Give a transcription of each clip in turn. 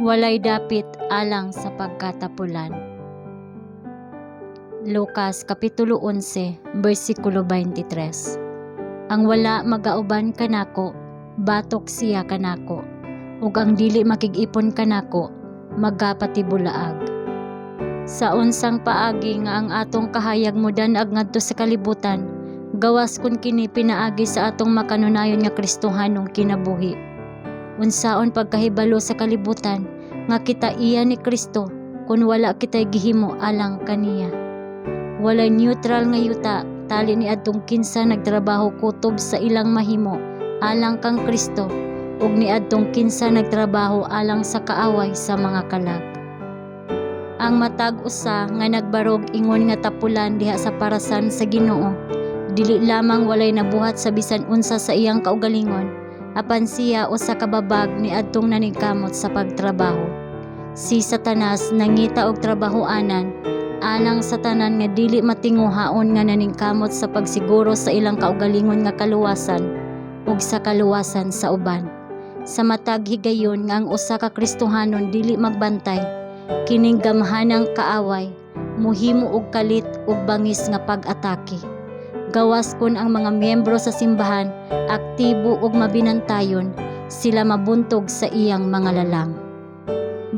Walay dapit alang sa pagkatapulan. Lucas Kapitulo 11, versikulo 23. Ang wala magauban kanako, batok siya kanako. Ug ang dili makig-ipon kanako, magapatibulaag. Sa unsang paagi nga ang atong kahayag modan-ag ngadto sa kalibutan, gawas kun kini pinaagi sa atong makanunayon nga Kristohanong kinabuhi? Unsaon pagkahibalo sa kalibutan nga kita iya ni Kristo kun wala kitay gihimo alang kaniya? Walay neutral nga yuta tali ni adtong kinsa nagtrabaho kutob sa ilang mahimo alang kang Kristo ug niadtong kinsa nagtrabaho alang sa kaaway sa mga kalag. Ang matag usa nga nagbarog ingon nga tapulan diha sa parasan sa Ginoo, dili lamang walay nabuhat sa bisan unsa sa iyang kaugalingon, apan siya usa ka babag niadtong naningkamot sa pagtrabaho. Si Satanas nangita og trabahoanan alang sa tanan nga dili matinguhaon nga naningkamot sa pagsiguro sa ilang kaugalingon nga kaluwasan ug sa kaluwasan sa uban. Sa matag higayon nga ang usa ka Kristohanon dili magbantay, kining gamhanang kaaway muhimo og kalit ug bangis nga pag-atake. Gawas kun ang mga miyembro sa simbahan aktibo ug mabinantayon, sila mabuntog sa iyang mga lalang.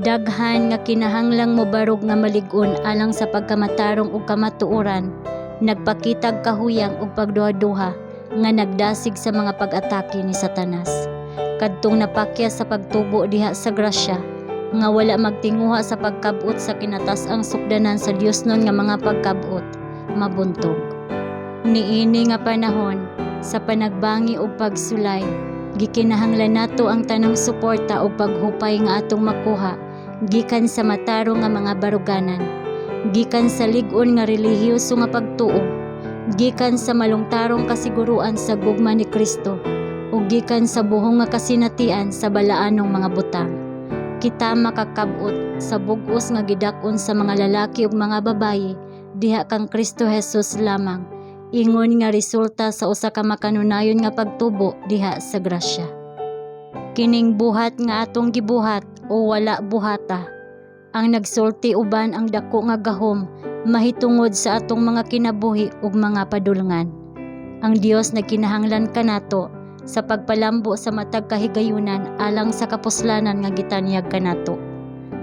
Daghan nga kinahanglang mobarog nga malig-on alang sa pagkamatarong ug kamatuoran, nagpakitag kahuyang ug pagduha-duha nga nagdasig sa mga pag-atake ni Satanas. Kadtong napakyas sa pagtubo diha sa grasya, nga wala magtinguha sa pagkab-ot sa kinatas-ang sukdanan sa Diosnon nga mga pagkab-ot, mabuntog. Niini nga panahon sa panagbangi ug pagsulay, gikinahanglan nato ang tanang suporta ug paghupay nga atong makuha gikan sa matarong nga mga baruganan, gikan sa lig-on nga relihiyoso nga pagtuo, gikan sa malungtarong kasiguruan sa gugma ni Kristo, ug gikan sa buhong nga kasinatian sa balaanong mga butang. Kita makakab-ot sa bug-os nga gidak-on sa mga lalaki ug mga babaye diha kang Kristo Jesus lamang ingon nga resulta sa usa ka makanunayon nga pagtubo diha sa grasya. Kining buhat nga atong gibuhat o wala buhata, ang nagsulti uban ang dako nga gahom mahitungod sa atong mga kinabuhi ug mga padulngan. Ang Dios nagkinahanglan kanato sa pagpalambo sa matag kahigayunan alang sa kapuslanan nga gitanyag kanato.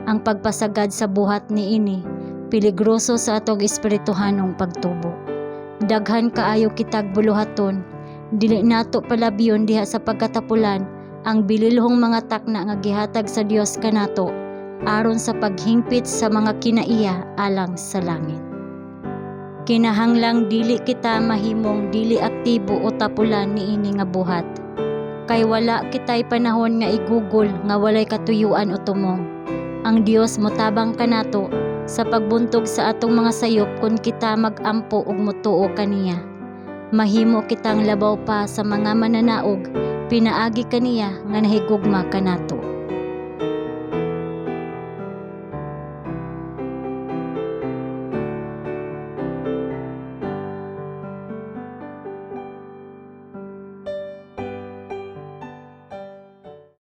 Ang pagpasagad sa buhat niini peligroso sa atong espirituhanong pagtubo. Daghan kaayo kitag buluhaton, dili nato palabyon diha sa pagkatapulan ang bililhong mga takna nga gihatag sa Dios kanato aron sa paghingpit sa mga kinaiya alang sa langit. Kinahanglang dili kita mahimong dili aktibo o tapulan niini nga buhat. Kay wala kitay panahon nga igugol nga walay katuyuan o tumong. Ang Dios motabang kanato sa pagbuntog sa atong mga sayop kung kita mag-ampo ug motuo kaniya. Mahimo kitang labaw pa sa mga mananaog pinaagi kaniya nga nahigugma kanato.